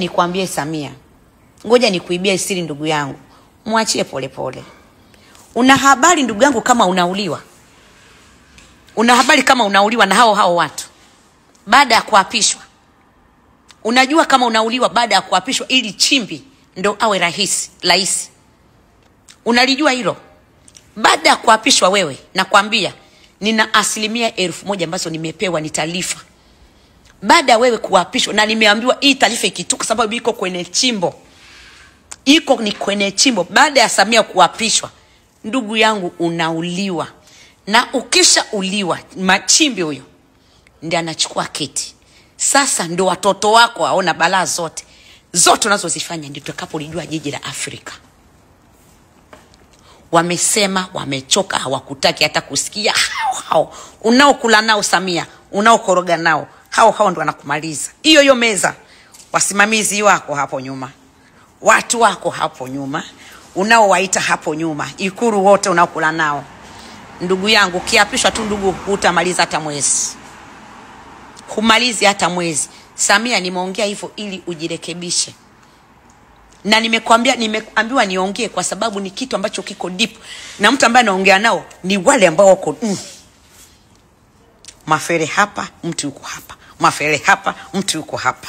Nikwambie Samia, ngoja nikuibie siri ndugu yangu, mwachie Polepole. Una habari ndugu yangu kama unauliwa? Una habari kama unauliwa na hao hao watu baada ya kuapishwa? Unajua kama unauliwa baada ya kuapishwa ili Chimbi ndo awe rahisi? Unalijua hilo? Baada ya kuapishwa wewe, nakwambia nina 1,000 ambazo nimepewa ni taarifa. Baada ya wewe kuapishwa, na nimeambiwa hii taarifa ikitoka sababu iko kwenye chimbo. Iko ni kwenye chimbo. Baada ya Samia kuapishwa, ndugu yangu unauliwa. Na ukisha uliwa, Machimbi huyo ndiye anachukua kiti. Sasa ndo watoto wako waona balaa zote. Zote unazozifanya ndio tutakapolijua jiji la Afrika. Wamesema wamechoka, hawakutaki hata kusikia. Hao hao unaokula nao Samia, unaokoroga nao, hao hao ndo wanakumaliza. Hiyo hiyo meza, wasimamizi wako hapo nyuma, watu wako hapo nyuma, unaowaita hapo nyuma, Ikuru wote unaokula nao. Ndugu yangu, kiapishwa tu ndugu, hutamaliza hata mwezi. Humalizi hata mwezi. Samia, nimeongea hivyo ili ujirekebishe. Na nimekwambia, nimeambiwa niongee kwa sababu ni kitu ambacho kiko deep. Na mtu ambaye anaongea nao ni wale ambao wako Mafere hapa, mtu yuko hapa. Mafere hapa, mtu yuko hapa.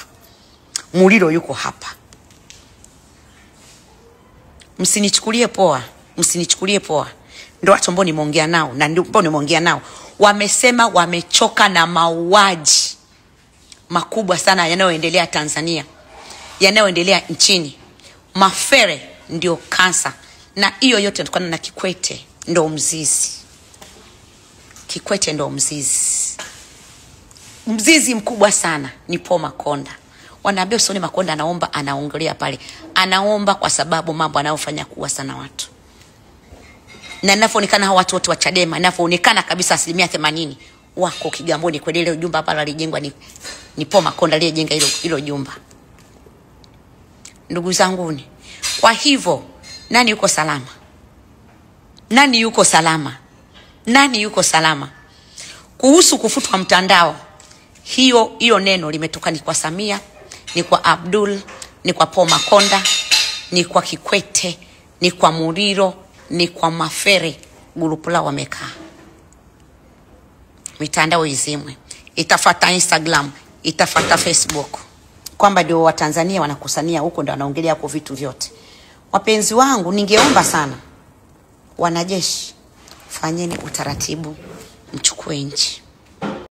Muliro yuko hapa. Msinichukulie poa, msinichukulie poa. Ndio watu ambao nimeongea nao, na ndio ambao nimeongea nao. Wamesema wamechoka na mauaji makubwa sana yanayoendelea Tanzania, yanayoendelea nchini. Mafere ndio kansa, na hiyo yote inatokana na Kikwete ndio mzizi. Kikwete ndio mzizi. Mzizi mkubwa sana ni Paul Makonda. Wanaambia usione Makonda anaomba, anaongelea pale. Anaomba kwa sababu mambo anayofanya kuwa sana watu. Na ninavyoonekana hao watu wote wa Chadema, ninavyoonekana kabisa 80% wako Kigamboni kwa ile jumba pale alijengwa ni Paul Makonda aliyejenga hilo jumba. Ndugu zanguni, kwa hivyo nani yuko salama? Nani yuko salama? Nani yuko salama? Kuhusu kufutwa mtandao, hiyo neno limetoka ni kwa Samia, ni kwa Abdul, ni kwa Paul Makonda, ni kwa Kikwete, ni kwa Muriro, ni kwa Mafere. Grupu lao wamekaa. Mitandao izimwe. Itafata Instagram, itafata Facebook. Kwamba ndio wa Tanzania wanakusania huko, ndio wanaongelea kwa vitu vyote. Wapenzi wangu, ningeomba sana wanajeshi, fanyeni utaratibu, mchukue nchi.